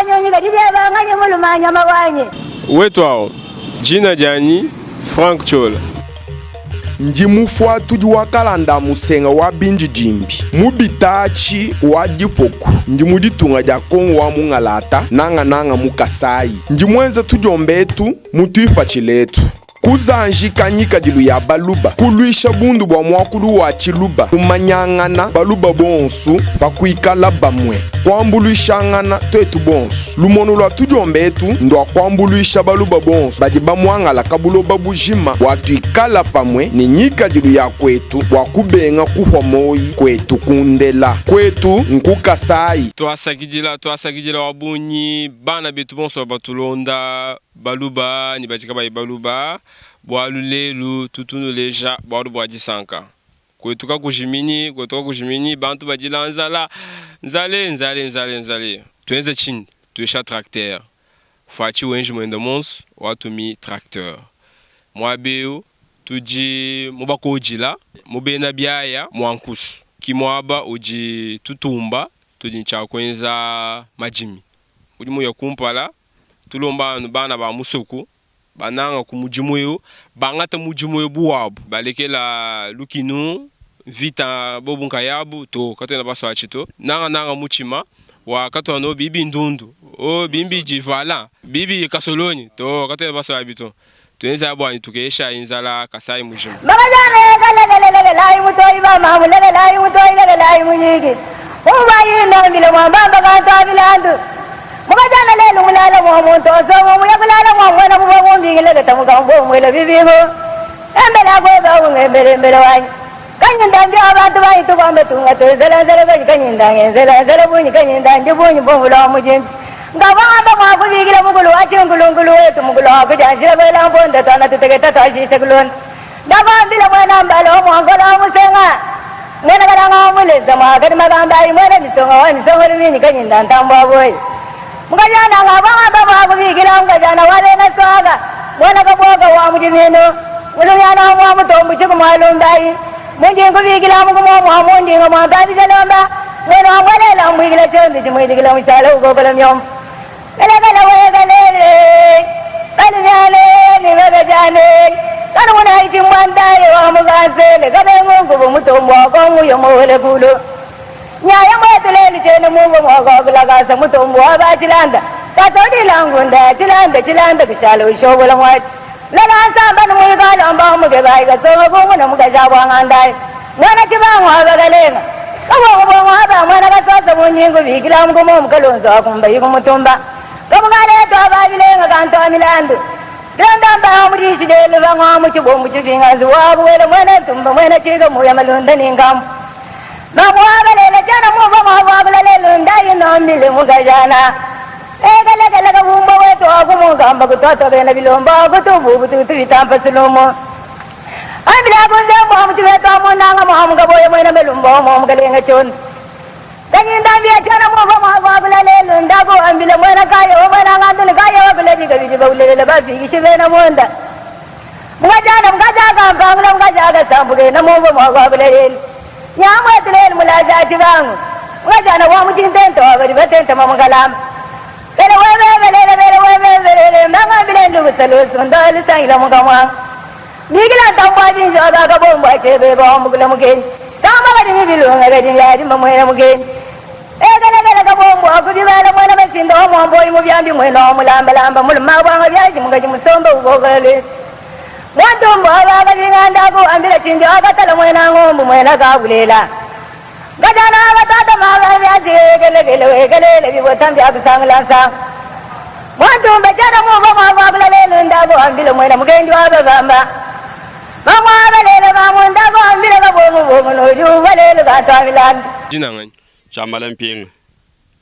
Kanyunyi kadi dieba nganyi mulume nyama wanyi. Wetu awu, jina dianyi Franck Ciola. Ndi mufuatudi wa kalanda a musenga wa bindidimbi mu bitaatshi wa dipoku. Ndi mu ditunga dia Kongo wa mungalata, nangananga mu Kasayi. Ndi muenza tudiomba etu mu tuipatshila etu. Kuzanjika ngikadilu ya Baluba, kuluisha bundu bua muakulu wa Tshiluba, kumanyangana Baluba bonsu pa kuikala bamue, kuambuluishangana tuetu bonsu. Lumonu lua tudiomba etu ndua kuambuluisha Baluba bonsu badi bamuangalaka buloba bujima bua tuikala pamue ne ngikadilu ya kuetu bua kubenga kuhua moyi kuetu kundela. Kuetu nku Kasayi. Tuasakidila, tuasakidila wa bunyi bana betu bonso ba batulonda. Baluba ne badi kabayi baluba, bualu lelu tutu nuleja bualu bua disanka. Kuetu kakujiminyi, kuetu kakujiminyi, bantu badila nzala, nzale, nzale, nzale, nzale. Tuenze tshinyi? Tuesha tracteur. Fatshi wenji muende monso, watumi tracteur. Muaba eu tudi mu bakodila, mu bena biaya mua nkusu. Ki muaba udi tutumba tudi ne tshia kuenza madimi. Udi muya kumpala. Tulomba anu bana ba musoku bananga ku mudimu eu, bangata mudimu eu bu wabu, balekela lukinu, mvita bobu nkayabu to, katuena basua atshi to. Nangananga mutshima wa katuana no bibi ndundu o bimbi divala bibi kasolonyi to, katuena basua abi to. Tuenzayi bua ne tukeyeshayi nzala Kasai mujima. Bakajana lekelelelelekelayi mutoyi ba mamu lekelayi mutoyi lekelayi muyiki umvayi ndambile mwambamba kantu abilandu mukajana lelu mulala mwa muntu osongo muya kulala mwa mwana muvua mumbingile ketamuka mbomwele bibihu embele akweka ungembele mbele wanyi kanyinda ndi abantu banyi tukwambe tunga tuenzela nzele banyi kanyinda ngenzela nzele bunyi kanyinda ndi bunyi bumvula wa mujimbi Ngavua ngamba mua kubikila mukulu wa tshinkulunkulu wetu, mukulu wa kudianjila kuela mponda tuana tuteketa tuashisha kulonda. Ndavua mbila muena mbala wa muankola wa musenga, muena kalanga wa mulesa muakadi makambayi, muena misonga wa misongo luminyi kanyinda ntambua boyi. Mukajana ngavua ngamba mua kubikila mukajana wa bena swaka, muena kabuoka wa mudiminu, mulumiana wa mua mutombu tshiku mua lumbayi. Mundi nkubikila muku mua mundi nga mua mpabisha lomba, mwena wa mwelela mbwikila chombi chimwitikila mushala ukokola myombo. Kelekele wekelele, balumiane ni bakajane, kanu muna ichimbwandaye wa mukansele, kabe ngungubu mutombo wako nguyo muwele kulu. Nyaya mwetu lelu chene mungu mwako kulakasa mutombo wa bachilanda, katodila ngunda chilanda chilanda kushala ushobola mwachi. Lala nsamba numwikala mba mukebayi kasonga kumuna mukasha bwangandaye. Mwana chibangu abakalenga. Kabongo bongo aba mwana kasosa munyingu bikila mukumo mukalonzo akumba ikumutumba. Kamukaleto ababilenga kantu amilandu. Londa mba mudishi lelu bangwa muchibombu chifinganzi wabu wele mwene ntumba mwene chika muya malunda ningambu. Mamwabalele chana muva mwabwabula lelu ndayi nomile mukajana. Ekalekele kabumba wetu akumugamba kutoto bena bilomba kutubu bututu bitampa sulumu. Ambila kunze mwa mutu wetu amunanga mwa mukaboye mwene melumbo mwa mukalenga chondo. Kanyinda mbia chana muva mwabwabula lelu ndaku ambila mwena kayo mwena ngandulu kayo kulejika bijiba ulelele bafikishi bena mwenda. Mukajana mukajaga mpangula mukajaga sambuke na muva mwabwabula lelu. Nyamwetu lelu mulaza chibangu. Mukajana wa muchintento wabali batenta mamukalamba. Bele webebelele bele webebelele mbangambile ndukusalosu ndalisangila mukamwa. Bigila ntambwa jinjo abakabombwa chebe bawambukula mugenyi. Tamba kadi mibilunga kadi ngadi mwena mugenyi. Ekelekele kabombwa kubibala mwena masinda wa mwamboyi mubyambi mwena wa mulambalamba muluma bwanga byaji mugaji musomba ubokolele. Mwantumbo abakabinganda kuambila chinjo akatala mwena ng'ombu mwena kabulela. Gajana abatata maga byaji ekelekele wekelele bibota byakusangula nsanga. Mwantumba chana muva mwabwabula lelu ndako ambile mwena mugendi wababamba. Bamwabalele bamundako ambile kabomu bomu nojuva lelu katwamilanda. Jina nganyi? Chamala mpinga.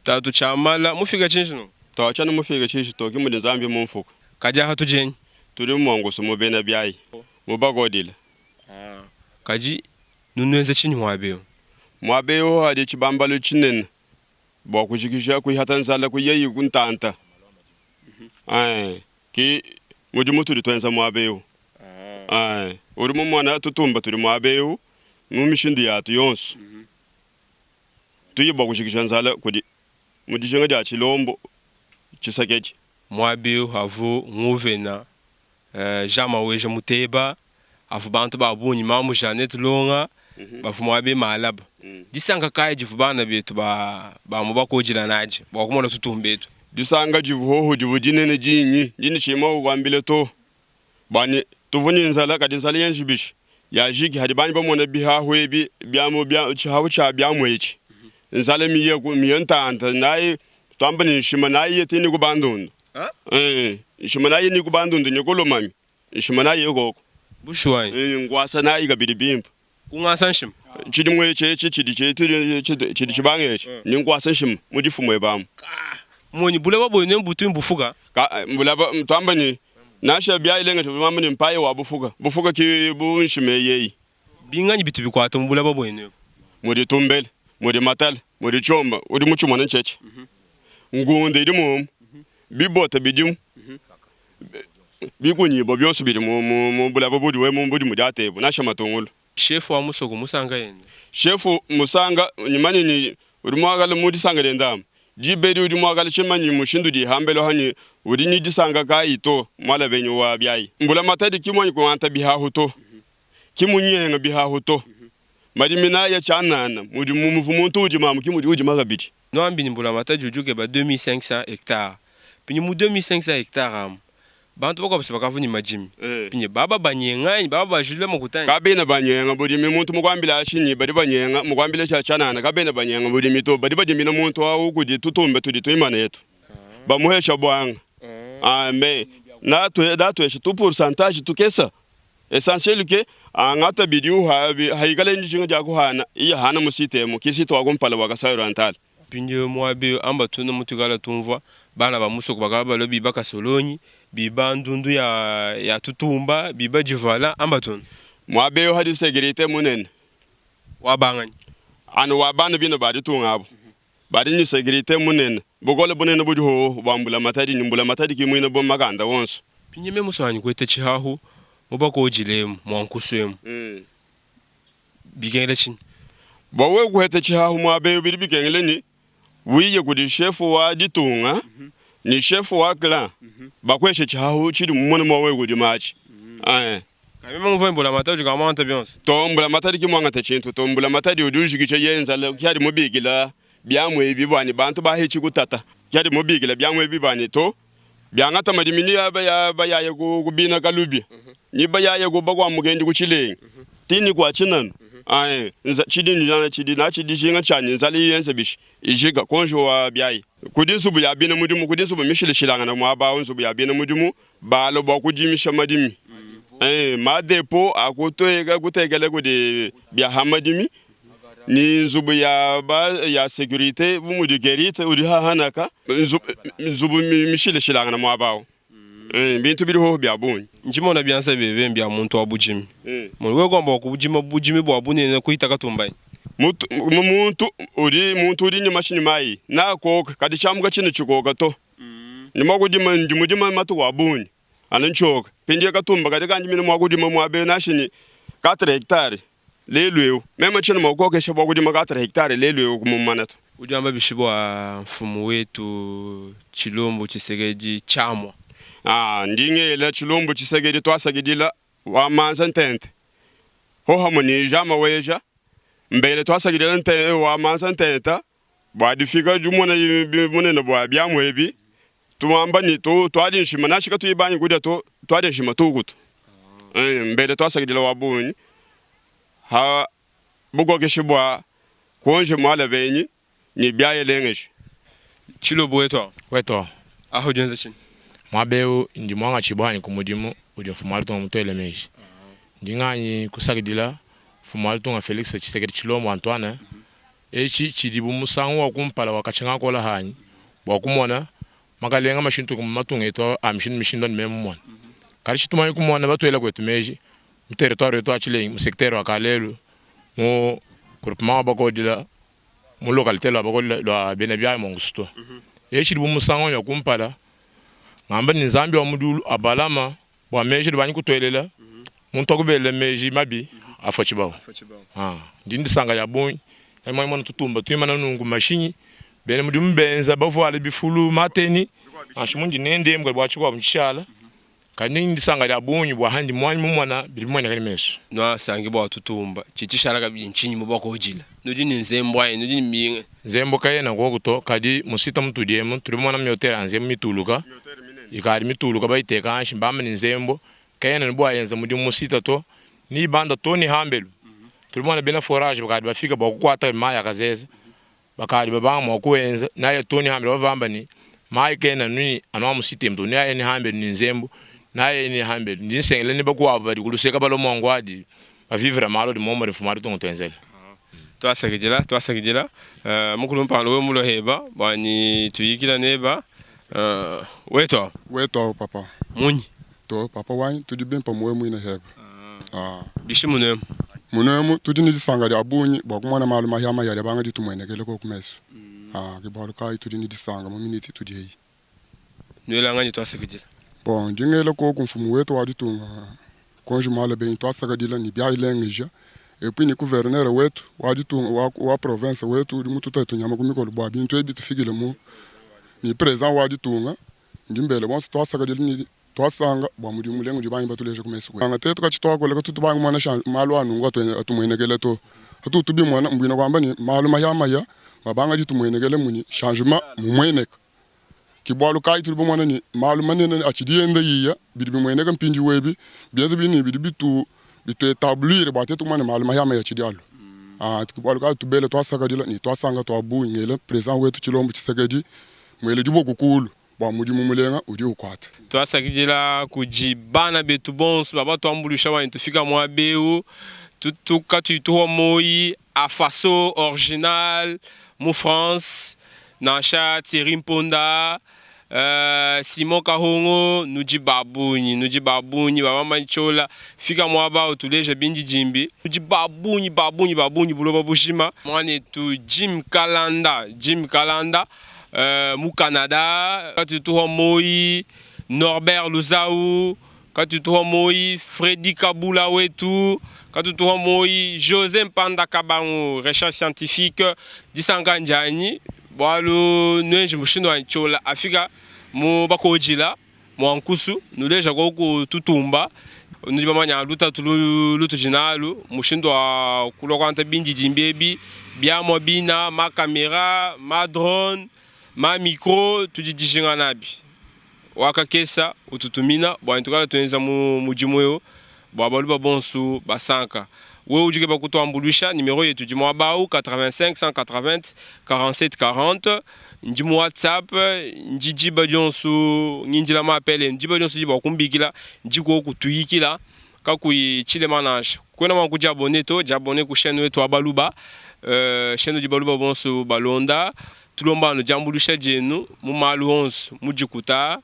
Tatu chamala mufika chinji no? To chana mufika chishi to kimudi nzambi mumfuka. Kaja hatu jenyi? Tuli mwangusu mu bena byayi. Mu bagodila. Kaji nunwenze chinyi mwabeo? Mwabeo hadi chibambalo chinene. Bwa kushikisha kuihata nzala kuyeyi kuntanta. Ki mudimu tuli twenza mwabeo. Uri mu mwana tutumba tuli mwabeo mu mishindu yatu yonso. Tuyi bwa kushikisha nzala kudi mudishinga dia chilombo. Tshisekedi. Muaba eu avu nguvena Jean Maweja Muteba, avu bantu ba bungi mamu Jeannette Longa bavua muaba eu malaba. Disanka kayi divua bana betu ba ba mu bakodila nadi bua kumona tutumba etu? Disanka divua hoho divua dinene dinyi, ndi ne tshiyi mua kukuambila to. Bua ne tuvua ne nzala, kadi nzala yenji bishi? Yajiki hadi banyi bamona bihahu ebi biamu bia tshihahu tshia biamu etshi. Nzala miye ku miye ntanta nayi tuamba ne nshima nayi yete ni ku bandundu. Eh, nshima nayi ni ku bandundu ni ku lomami. Nshima nayi koko. Bushuwa anyi? Eh, ngwasa nayi kabidi bimpe. Kungasa nshima. Tshidimu etshi etshi tshidi tshidi tshibanga etshi ni nkuasa nshima mu difumu ebamu. Monyi bulaba buenu mbutu mbufuka. Ka bulaba tuamba ni nansha bia ilenga tuamba ni mpaye wa bufuka. Bufuka ki bu nshima eyi. Binganyi bitu bikuata mu bulaba buenu ebu? Mudi tumbele, mudi matala, mudi tshiomba udi mutshimone ntshetshi. Ngunda idi muomu, bibota bidimu. Bikunyibua bionso bidi mu bulaba budi we budi mudiate ebu, nansha matungulu. Shefu wa musoko musanga yende. Shefu musanga nyimanye nyi udi muakale mu disanka diende amu. Diba edi udi muakale tshimanyi mushindu udi ihambelu hanyi udi nyi disanka kayi to mualabenyi wa biayi. Mbulamatadi ki muanyi kuanta bihahu to, ki munyenga bihahu to. Madimi naya tshianana mudi muvua muntu udima amu ki mudi udima kabidi. Nuambi ne mbulamatadi udi ukeba 2500 hectares. Pinyi mu 2500 hectares amu, bantu bakuabu se bakavua ne madimi. Pinyi baba banyenga anyi? Baba bajudila makuta anyi? Kabena banyenga budimi. Muntu mukuambila atshi nyi badi banyenga, mukuambila tshia tshianana, kabena banyenga budimi to. Badi badimina muntu awu kudi tutumbe tudi tuimana etu, bamuhesha buanga. Amen. Natuhesha tu pourcentage tukesa. Essentiel ke angata bidi haikala dijinga dia kuhana, iya hana mu site emu, ki site wa kumpala wa Kasai Oriental. Mpindieu muaba eu amba tuna mutuikala tumvua bana ba musoko bakaba balua biba kasolonyi, biba ndundu ya ya tutumba, biba divuala, amba tuna. Muaba eu hadi securite munene. Wa banganyi? Anu wa bana bina ba ditunga abu. Badi ne securite munene. Bukole bunene budi hoho bua mbulamatadi, ne mbulamatadi ki muina bua makanda wonso. Mpindieu musuanyi kueta tshihahu mu bakodilemu mua nkusu emu. Bikengela tshinyi? Bua wewe kuheta tshihahu muaba eu bidi bikengela ne uye kudi shefu wa ditunga ne shefu wa clan bakueshe tshihahu tshidi mumone mua wewe kudima atshi. Kabima muvua mbulamatadi kamuangata bionso. To, mbulamatadi ki muangata tshintu to. Mbulamatadi udi ujikija ye nzala kiadi mubikila biamu ebi bua ne bantu bahitshi kutata. Kiadi mubikila biamu ebi bua ne to biangata madimi ni bayaya ku bina kalubi ni bayaya ku bakua mukendi ku tshilengi ti ni kua tshinanu. Ae nza tshidi ni tshidi natshi dijinga tshia ne nzala yenze bishi ijika konji wa biayi. Kudi nzubu ya bena mudimu, kudi nzubu mishilashilangana muaba au, nzubu ya bena mudimu balua bua kudimisha madimi. Ma depo a kutekela kudi bia ha madimi ni nzubu ya ba ya securite bu mudi gerite udi hahanaka nzubu mishilashilangana muaba au. Bintu bidi hoho bia bungi. Ndi mona bianza biebe mbia muntu wa budimi. Wewe kuamba bua kudima budimi bua bunene kuhita katumba anyi? Muntu udi muntu udi ne mashi ne mayi nakoka kadi tshiamuka tshina tshikoka to. Ndi mua kudima ndi mudima matuku a bungi anu ntshioka mpindieu katumba kadi kandimina mua kudima muaba eu nansha ne 4 hectares lelu eu meme tshiena mua kukokesha bua kudima 4 hectares lelu eu kumumana to. Udi wamba bishi bua mfumu wetu Tshilombo Tshisekedi Tshiamua? Ah, ndi ngela Tshilombo Tshisekedi tuasakidila wa manza ntente hohamue ne Jean Maweja mbele tuasakidila nte wa manza ntenta Bua difika dimona bunene bua biamu ebi, tuamba ne, tuadi nshima, nansha katuyi banyi kudia to, tuadi nshima tukutu. Mbele tuasakidila wa bungi ha bukokeshi bua kuonje muala benyi ne biayelengeje. Tshilobo wetu awu. Wetu awu. Ahu udi wenza tshinyi? Muaba eu ndi muangatshibua anyi ku mudimu udi mfumu wa ditunga mutuele meji. Ndi nganyi kusakidila mfumu wa ditunga Felix Tshisekedi Tshilombo Antoine Etshi tshidi bu musangu wa kumpala wa katshia ngakola hanyi bua kumona makalenga mashintuke mu matunga etu a mishindu mishindu andi meme mumona. Kadi tshitu kumona batuela kuetu meji mu territoire wetu wa Tshilengi mu secteur wa Kalelu mu groupement wa Bakodila mu localite lua Bakodila lua Bena Biayi Mongusu to. Etshi tshidi bu musangu wanyi wa kumpala ngamba ne Nzambi wa mu diulu abalama Bua meji adi banyi kutuelela, muntu akubelela meji mabi afua tshibawu. Ndi ne disanka dia bungi pandi mumone tutumba tuimana nunku, mashinyi, bena mudimu benza bavuale bifulu, mateni. Nansha mundi nende emu kadi bua tshikuabu ntshishala. Kadi ndi disanka dia bungi bua handi muanyi mumona bidi bimueneka ne mesu. Nuasanki bua tutumba, tshidi tshishala kabidi ntshinyi mu bakojila? Nudi ne nzembu anyi? Nudi ne minga? Nzembu kayena koku to, kadi mu site mutudi emu tudi bamona miotere ya nzembu mituluka, ikadi mituluka bayiteka hanshi, mbamba ne nzembu kayena ne bua yenza mudimu mu site to, ne ibanda to ne hambelu. Tudi bamona bena forage bakadi bafika bua kukuata mayi a kazeze, Bakadi babanga mua kuenza naya too ne hambelu, bavua bamba ne, Mayi kena anu anu a mu site to, neaye ne hambelu ne nzembu, neaye ne hambelu. Ndi nsengela ne bakuabu badi ku luseka balua mua nguadi bavivre malu adi muomumue ne mfumu wa ditunga utuenzela. Tuasakidila, tuasakidila mukulu mpanda wewe mulua heba buanyi tuyikila neba wetu awu. Wetu awu papa. Munyi? To papa wanyi tudi bimpe muwe muine heba. Bishi munuemu? Munuemu tudi ne disanka dia bungi bua kumona malu mahiamahia adi abanga ditumuenekele koku mesu. Ke bualu kayi tudi ne disanka mu minute itudi eyi. Nuela nganyi tuasakidila? Bon, ndi ngela koku mfumu wetu wa ditunga Konji Mwala Benyi tuasakidila ne biayilengeja et puis ne gouverneur wetu wa ditunga wa, wa province wetu udi mututetu nyama ku mikolo bua bintu ebi bitufikile mu ne president wa ditunga ndi mbela bonso tuasakidila ne Tuasanga bua mudimu mulenga udi bangi batuleja ku mesu kuetu. Anga tetu katshituakola katutu bangi kumona malu a nunku atumuenekela to. Atutu tubimona mbuena kuamba ne, malu mahiamahia mabanga ditumuenekele munyi changement mumueneka. Ke bualu kayi tudi bamona ne, malu manene atshidi enda yiya bidi bimueneka mpindiu ebi bienza bi ne bidi bitu bitu etablir bua tetu kumona ne malu mahiamahia atshidi alua. Ke bualu kayi tubela tuasakadila ne tuasanga tua bungi ngela president wetu Tshilombo Tshisekedi muele diboko kulu. Bua mudimu mulenga udi ukuata. Tuasakidila kudi bana betu bonso ba batuambuluisha bua ne tufika muaba eu tutu katuyi tuhua moyi Afaso original mu France nansha Thierry Mponda Simon Kahongo nudi ba bunyi nudi ba bunyi ba bamba Ciola fika muaba au tuleja bindidimbi nudi ba bunyi ba bunyi ba bunyi buloba bujima. Muanetu Jim Kalanda Jim Kalanda mu Canada, katutuha moyi Norbert Luzau, katutuha moyi Freddy Kabula wetu, katutuha moyi Jose Mpanda Kabangu, recherche scientifique. Disanka ndianyi bualu nuenji mushindu wa Ciola afika mu bakojila mua nkusu nuleja koku tutumba nudi bamanya lutatu lutudi nalu mushindu wa kulua kuangata bindidimbi ebi biamua bina ma camera ma drone ma micro tudi dijinga nabi wakakesa ututumina bua tukala tuenza mu mudimu eu bua baluba bonsu basanka wewe udi ukeba kutuambuluisha numero yetu idi muaba au 85 180 47 40 Ndi mu WhatsApp, ndi diba dionso ngindila ma appel enu, diba dionso udi bua kumbikila, ndi kuoku tuyikila kakuyi tshilema nansha. Kuena mua kudiabonner to, diabonner ku chaine wetu wa Baluba, chaine udi Baluba bonso balonda. Tulomba anu diambuluisha dienu mu malu onso, mu dikuta,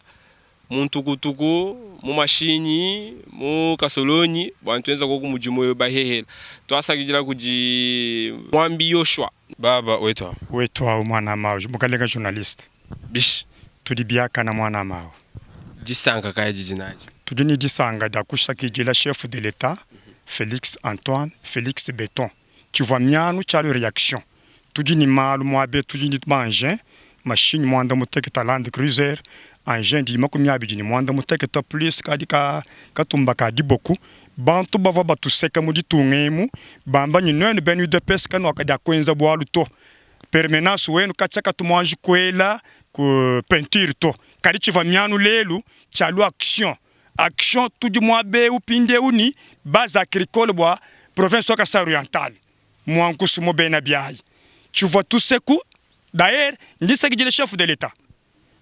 mu ntukutuku, mu mashinyi, mu kasolonyi bua tuenza koku mudimu eu bahehela. Tuasakidila kudi Muambi Yoshua. Baba wetu awu. Wetu awu mwana mawu mukalenga journaliste. Bishi? Tudi biakana mwana mawu. Disanka kayi didi nadi? Tudi ne disanka dia kusakidila chef de l'etat Felix Antoine Felix Beton. Tshivua mianu tshialu reaction. Tudi ne malu muaba etu, tudi ne ba engins, mashinyi muanda muteketa Land Cruiser, engin di makumi abidi ne muanda muteketa plus kadi ka katumba ka diboku. Bantu bavua batuseka mu ditunga emu bamba ne nuenu bena udps kanuakadia kuenza bualu to. Permenance wenu katshia katu muanji kuela ku peinture to. Kadi tshivua mianu lelu tshialu action. Action tudi muaba eu pindiewu ne base agricole bua province wa Kasai Oriental. Muankusu mu bena biayi tshivua tuseku d'ailleurs ndi nsakidila chef de l'etat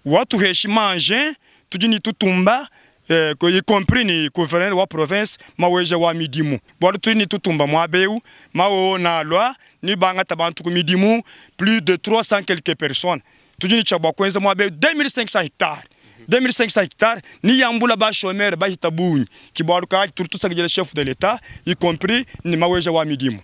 watuheshi ma engin tudi ni tutumba y compris ni gouverneur wa province maweja wa midimu bualu tudi ni tutumba muaba eu mawowo nalua ni bangata bantu ku midimu plus de 300 quelques personnes tudi ni tshia bua kuenza muaba eu 2500 hectares 2500 hectares ni yambula ba chomeurs bahita bungi ki bualu kayi tudi tusakidila chef de l'etat y compris ni maweja wa midimu.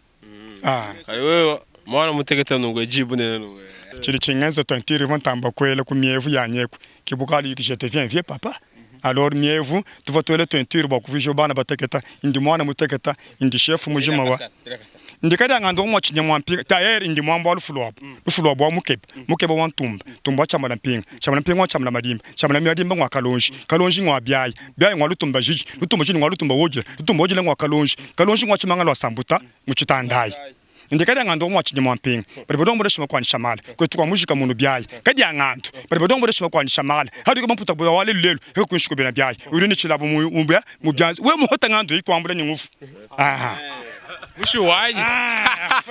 Ah. Kadi wewe mwana mutekete nunku jibu nene nunku. Tshidi tshingenza tentire ivua ntamba kuela ku mievu yanyi eku ki bukalu je deviens vieux papa. Alors mievu tuvua tuela teinture bua kuvuija bana bateketa, ndi muana muteketa, ndi chef mujima wa ndi kadianga ndo mua tshinya mua mpinga tayer ndi muambu wa lufu luabu lufu luabu wa mukeba mukeba wa ntumba ntumba wa tshiamala mpinga tshiamala mpinga wa tshiamala madimba tshiamala madimba ngua kalonji kalonji ngua biayi biayi ngua lutumba jiji lutumba jiji ngua lutumba wodila lutumba wodila ngua kalonji kalonji ngua tshimanga lua sambuta mu tshitandayi Ndi kadiangandu wa muatshinyi mua mpinga badi balombola shima kuanyisha mala kuetu kua mujika munu biayi kadiangandu badi balombola shima kuanyisha mala hadi kama mputa buya wa lelu lelu he kuinshi kubena biayi udi ne tshilabu mu mu bia mu bianza we muhota ngandu ikuambula ni ngufu aha Mushuwanyi.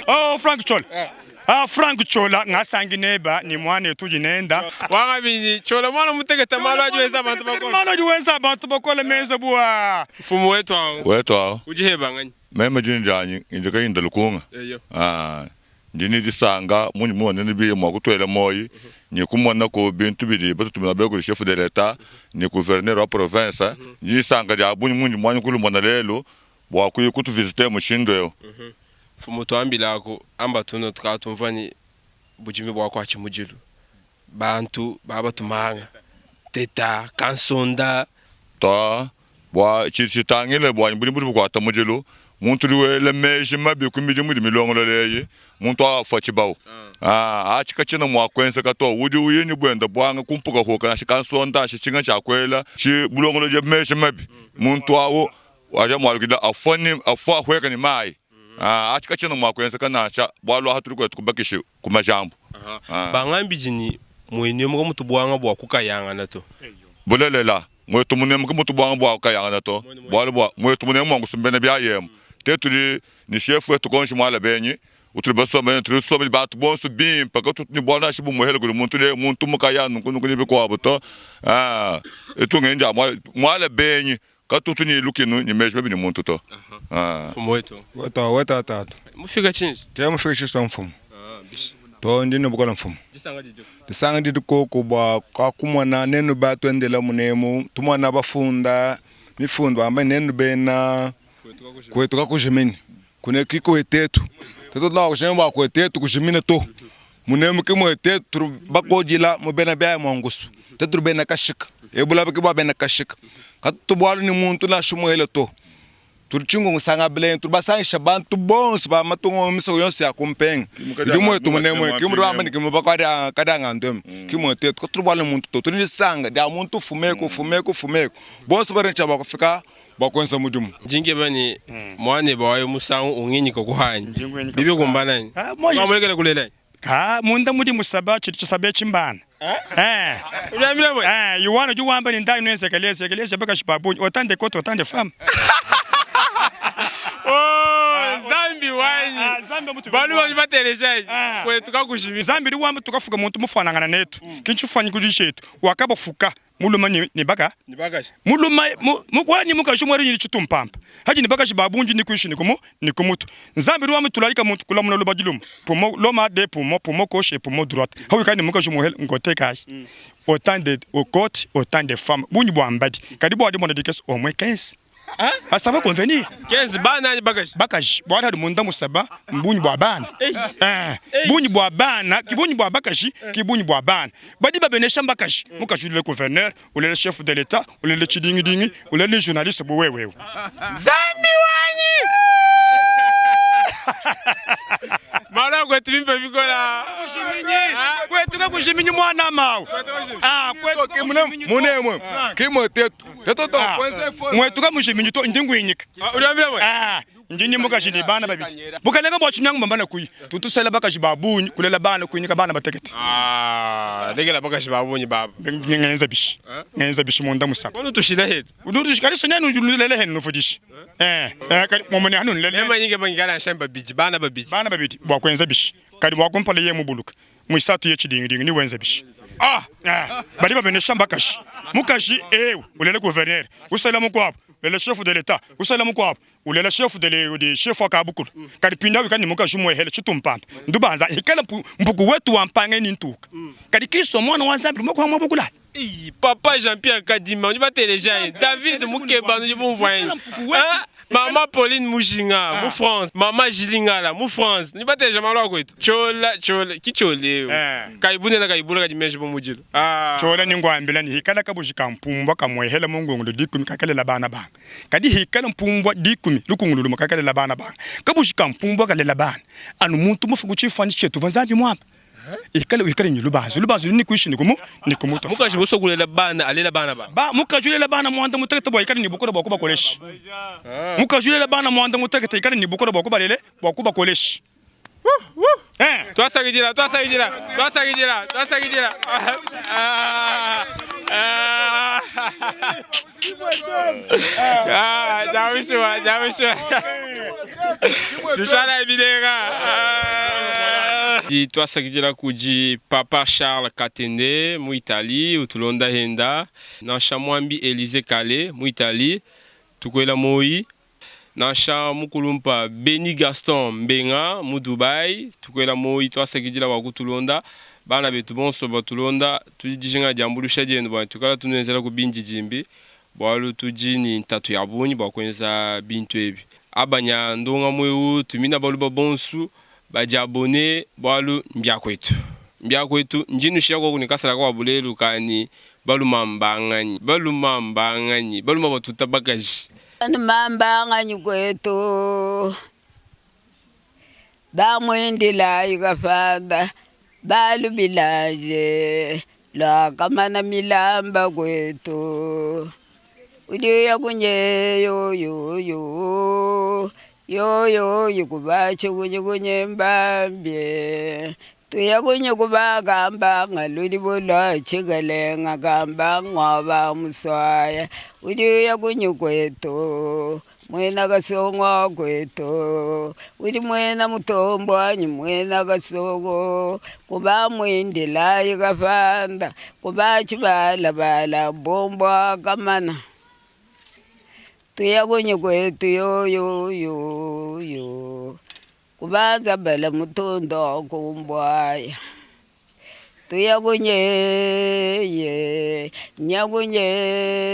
Oh Frank Chola ah Frank Chola ngasangi neba ni mwana etu nenda Wangabini Chola mwana muteketa malo ajiweza abantu bakole. Malo ajiweza abantu bakole meza bua. Mfumu wetu awo. Wetu awo. Ujiheba nganyi. Meme dina dianyi ndi Kayinda Lukunga. Ndi ne disanka mundi mumone ne biye mua kutuela muoyi ne kumonaku bintu bidi batutumina be kudi chef de l'etat ne gouverneur wa province. Ndi disanka dia bungi mundi muanyi kulumona lelu bua kuya kutuvisite mushindu eu. Mfumu tuambilaku amba tunu tukala tumvua ne budimi bua kua tshimudilu bantu baba batumanga teta kansonda. Too, bua tshidi tshitangile buanyi budimu budi bukuata mudilu, muntu udi wela meji mabi ku midimu idi milongolola eyi, muntu afua tshibawu. Atshi katshiena mua kuenzeka to. Udi uya ne buenda buanga ku mpukapuka nansha kansonda nansha tshinga tshia kuela tshi bulongolodi meji mabi, muntu au adi amualukila afua ne afua ahueka ne mayi. Atshi katshiena mua kuenzeka nansha, bualu aha tudi kuetu kubakishi ku majambu. Bangambidi ne, Muenemu kamutu buanga bua kukayangana to. Bulelela, muetu munemu kamutu buanga bua kukayangana to, bualu bua muetu munemu mua kusumbena bia yemu. Te tudi ne chef wetu konji muala benyi utudi basombe nende, tudi tusomba ne bantu bonso bimpe, katutu ne bualu nansha bumuehele kudi muntu ne muntu mukaya nunku nunku ne bikuabu to. Ditunga edi ndia muala benyi, katutu ne lukinu ne meji mabi ne muntu to. Mfumu wetu. Wetu wetu tatu. Mufika tshinji? Te mufika tshinji to mfumu. To ndi ne bukola mfumu. Disanga didi koku bua kakumona nenu batuendela munemu tumona bafunda mifundu bamba nenu bena kuetu kakujimini kune ki kuetetu tetu tunakujimina bua kuetetu kujimina to munemu ki muetetu bakodila mu bena bia muangusu tetu bena kashika ebulaba ki bua bena kashika katutu bualu ni muntu nansha muele to Tudi tshingungu sangabile, tudi basangisha bantu bonso ba matunga mu misoko yonso ya kumpenga idi muetu munemue, ki mudi bamba ne ki bakadianga ndueme, ki muetu katudi bualu ne muntu to, tudi ne disanga dia muntu ufumeku ufumeku ufumeku, bonso badi ne tshia bua kufika bua kuenza mudimu. Ndi nkeba ne muanebe wa musangu unginyika kuhanyi bibi kumbana anyi? Wamulekela kulela anyi? Ka munda mudi musaba tshidi tshisaba etshi mbana. Eh. Uliambila mwe? Eh, Yohana udi wamba ne ndayi nuenze ekelezia, ekelezia bakaji ba bungi, autant de cotes autant de femmes. Oh, Nzambi wanyi. Ah, Nzambi mutu. Balu badi bateleja Ah. kwetu kakushimi. Nzambi udi wamba tukafuka muntu mufuanangana netu. Kintshifuanyikidi tshietu. Wakabafuka Mulume ne, ne baka Ne bakaji. Mulume mu, mu, wanyi mukaji umue ne tshitumpampa hadi ne bakaji ba bungi ne kuinshi ne ku ne ku mutu. Nzambi udi wamutulalika muntu kulamuna lubadi lumue poumon l'homme a deux poumons, poumon gauche et poumon droite. Hawikala ne mukaji umue ngote kayi? Autant de au cote autant de femmes bungi bua mbadi kadi bua dimona dikese au moins 15. Ah, ça va convenir. 15 bana anyi bakaji? Bakaji. Bualu hadi munda musaba mbungi bua bana. Eh, bungi bua bana, ki bungi bua bakaji, ki bungi bua bana. Badi babenesha mbakaji. Mukaji ulele gouverneur, ulele chef de l'etat, ulele tshidingidingi, ulele journaliste bu wewe eu. Nzambi wanyi! Malu a kwetu bimpe bikola. Kwetu kakujiminyi mwana mawu. Ah, kwetu Munemwe kimwe tetu mwetu kamujiminyi to ndi ngwinyika. Ah, ndi ni mukaji ne bana babidi. Bukalenga bua tshinyangu bambana kuyi. Tutusela bakaji ba bungi kulela bana kuinyika bana batekete. Ah, lekela bakaji ba bungi baba. Ngenza bishi. Ngenza bishi munda musaba. Kono tushila hetu. Udutushi kali sonya nulele henu nufudishi. Eh, eh kali momone hanu nulele. Mema nyinge bangala nshamba babidi, bana babidi. Bana babidi bua kuenza bishi. Kadi bua kumpala ye mubuluka. Muisatu ye tshidingidingi ni wenza bishi. Ah, ah, badi babenesha mbakashi. Mukashi ewu ulele gouverneur, usela mukuabu, ulele chef de l'etat, usela mukuabu, ulele chef de le de chef wa kabukulu. Kadi pinda wikala ni mukashi muehele tshitumpampa. Ndubanza ikala mpuku wetu wa mpange ni ntuka. Kadi Kristo mwana wa Nzambi moko wa mabukula. Ii, papa Jean-Pierre Kadima, nudi bateleja anyi? David Mukeba, nudi bumvua anyi? Ah? Mama Pauline Mujinga mu France, mama Julie Ngala mu France. Ni bateja malu akwetu. Chola chola ki chole. Kaibunena kaibula kadi meji bumujilo. Ah. Chola ni ngwambila ni hikala kabuji ka mpumbwa kamwehela mu ngungulu dikumi kakalela bana banga. Kadi hikala mpumbwa dikumi lukungulu lumue kakalela bana banga. Kabuji ka mpumbwa kalela bana. Anu muntu mufu ku tshifuanyi tshietu uvua Nzambi muamba. Ikale wikale ne lubanza. Lubanza ludi ne kuishi ne kumu ne kumutu. Mukaji musue kulela bana alela bana ba. Ba mukaji ulela bana muanda mutekete bua ikale ne bukole bua kubakolesha. Mukaji ulela bana muanda mutekete ikale ne bukole bua kubalele bua kubakolesha. Eh. Twasakidila, twasakidila, twasakidila, twasakidila. Ah, ah, ah, Jamushuwa, jamushuwa. Tushala bilenga. Twasakidila kudi Papa Charles Katende mu Italie utulonda henda nansha Mwambi Elysee Kale mu Italie tukuela moyi Nansha mukulumpa Benny Gaston Mbenga mu Dubai, tukuela muoyi, tuasakidila bua kutulonda. Bana betu bonso batulonda, tudi dijinga ne diambuluisha dienu bua tuikala tunuenzela ku bindidimbi, bualu tudi ne ntatu ya bungi bua kuenza bintu ebi. Abanya ndongamu eu, tumina baluba bonsu badi abonne bualu mbia kuetu. Mbia kuetu, ndi nushiya koku ne kasala kakuabu lelu ka ne, Baluma mbanganyi? Baluma mbanganyi? Baluma batuta bakaji. Mbanganyi kwetu bamwindilayi kafanda balubilaje lwakamana milamba kwetu uliya kunye yoyoyo yoyoyo kubachikunye kunye mbambye Tuya kunyi kubakamba nga ludi bulwa tshikelenga kamba ng'wa muswaya udi uya kunyi kwetu mwena kasongo kwetu udi mwena mutombo anyi mwena kasongo kuba mwindilayi kafanda kuba tshibalabala mbombo kamana tuya kunyi kwetu yoyoyoyo Kubanza bala mutundo kumbwaya tuya kunyeye nyakunye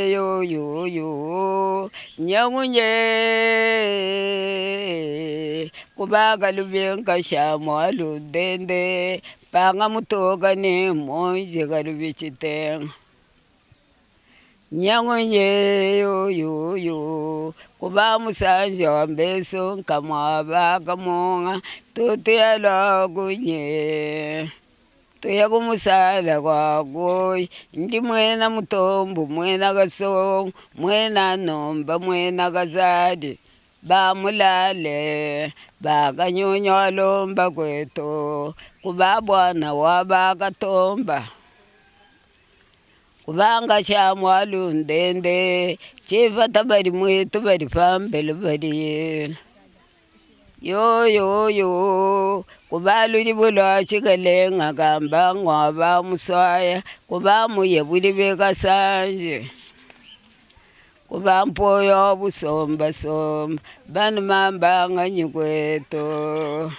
yoyoyo nyakunye kubaga lubyenka sha mwaludende panga mutoka ni monje kalubichitenga Nyangunye yoyoyo kuba musanja wa mbeso nkamwaba kamonga tutuyala kunye tuya kumusala kwakoyi ndi mwena mutombo mwena kasongo mwena nomba mwena kazadi bamulale bakanyunya walomba kwetu kuba bwana wa bakatomba. Kubanga sha mwalu ndende chivata bali mwitu bali pambelu bali yena yo yo yo kuba luli bulwa chikalenga kamba ng'wa muswaya kuba muye buli bekasanje kuba mpoyo busombasomba banu mambanga nyikweto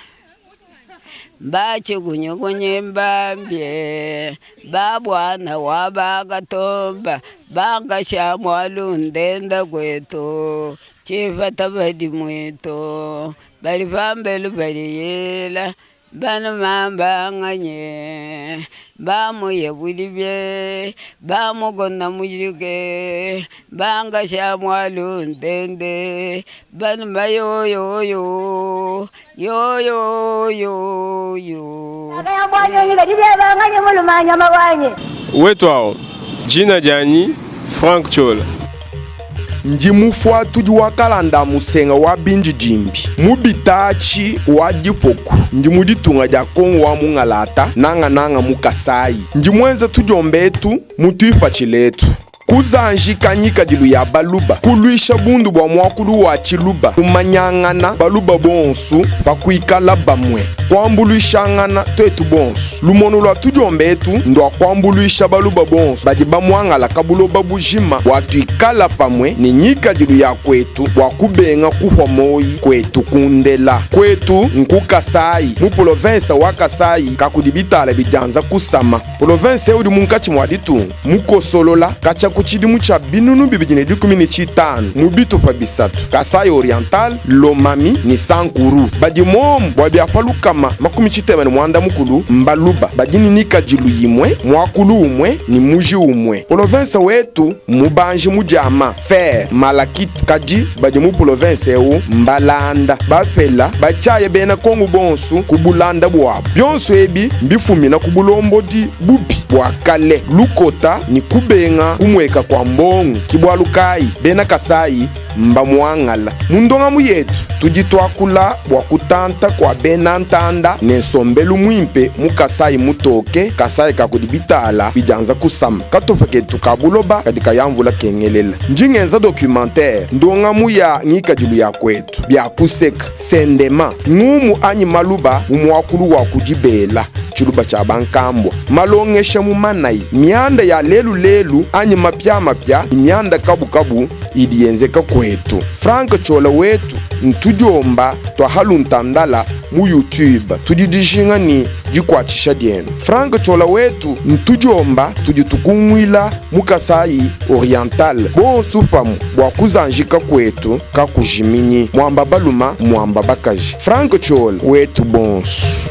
mbachikunyukunye mbambye babwana wabakatomba bangasha mwalundenda kwetu chifata bali mwetu bali pambelu baliyela banu mambanganye bamuye bulibye bamugona mujike bangasha mwalundende banu mayoyoyo yoyoyoyo Wetu awo jina dianyi Frank Chola. Ndi mufuatudi wa kalanda musenga wa bindidimbi mu bitatshi wa dipoku. Ndi mu ditunga dia Kongo wa mungalata, nangananga mu Kasayi. Ndi muenza tudiomba etu mu tuipatshila etu. Kuzanjika ngikadilu ya baluba, kuluisha bundu bua muakulu wa tshiluba, kumanyangana baluba bonsu pa kuikala bamue, kuambuluishangana tuetu bonsu. Lumonu lua tudiomba etu ndua kuambuluisha baluba bonsu badi bamuangalaka buloba bujima bua tuikala pamue ne ngikadilu ya kuetu bua kubenga kuhua moyi kuetu kundela. Kuetu nku Kasayi, mu polovensa wa Kasayi kakudi bitala bidianza kusama. Polovensa eu udi munkatshi mua ditunga mukosolola katshia ku. ku tshidimu tshia 2015 mu bitupa bisatu, Kasai Oriental, Lomami ne Sankuru. Badi momu bua bia pa 360 mbaluba badi ne nikadilu yimue, muakulu umue ne muji umue. Polovense wetu mmubanji mu diama, fer, malachite, kadi badi mu polovense eu mbalanda, bapela, batshiaya bena Kongu bonsu ku bulanda buabu. Bionso ebi mbifumina ku bulombodi bubi bua kale, lukota ne kubenga kumueka kua mbongu. Ki bualu kayi bena Kasayi mbamuangala. Mu ndongamu yetu, tudi tuakula bua kutanta kua bena ntanda ne nsombelu muimpe mu Kasayi mutoke, Kasayi ka kudi bitala bidianza kusama, katupa ketu ka buloba kadi kaya mvula kengelela. Ndi ngenza documentaire, ndongamu ya ngikadilu ya kuetu, bia kuseka, sendema, ngumu anyi maluba mu muakulu wa ku dibela, tshiluba tshia bankambua, malongesha mu manayi, mianda ya lelu lelu anyi mapiamapia ne mianda kabukabu idi yenzeka kuetu. Franck Ciola wetu ntudiomba tua haluntandala mu YouTube tudi dijinga ni dikuatshisha dienu. Franck Ciola wetu ntudiomba tudi tukunguila mu Kasaï Oriental bonsu pamue bua kuzanjika kuetu kakujiminyi. Muamba baluma muamba bakaji. Franck Ciola wetu bonsu.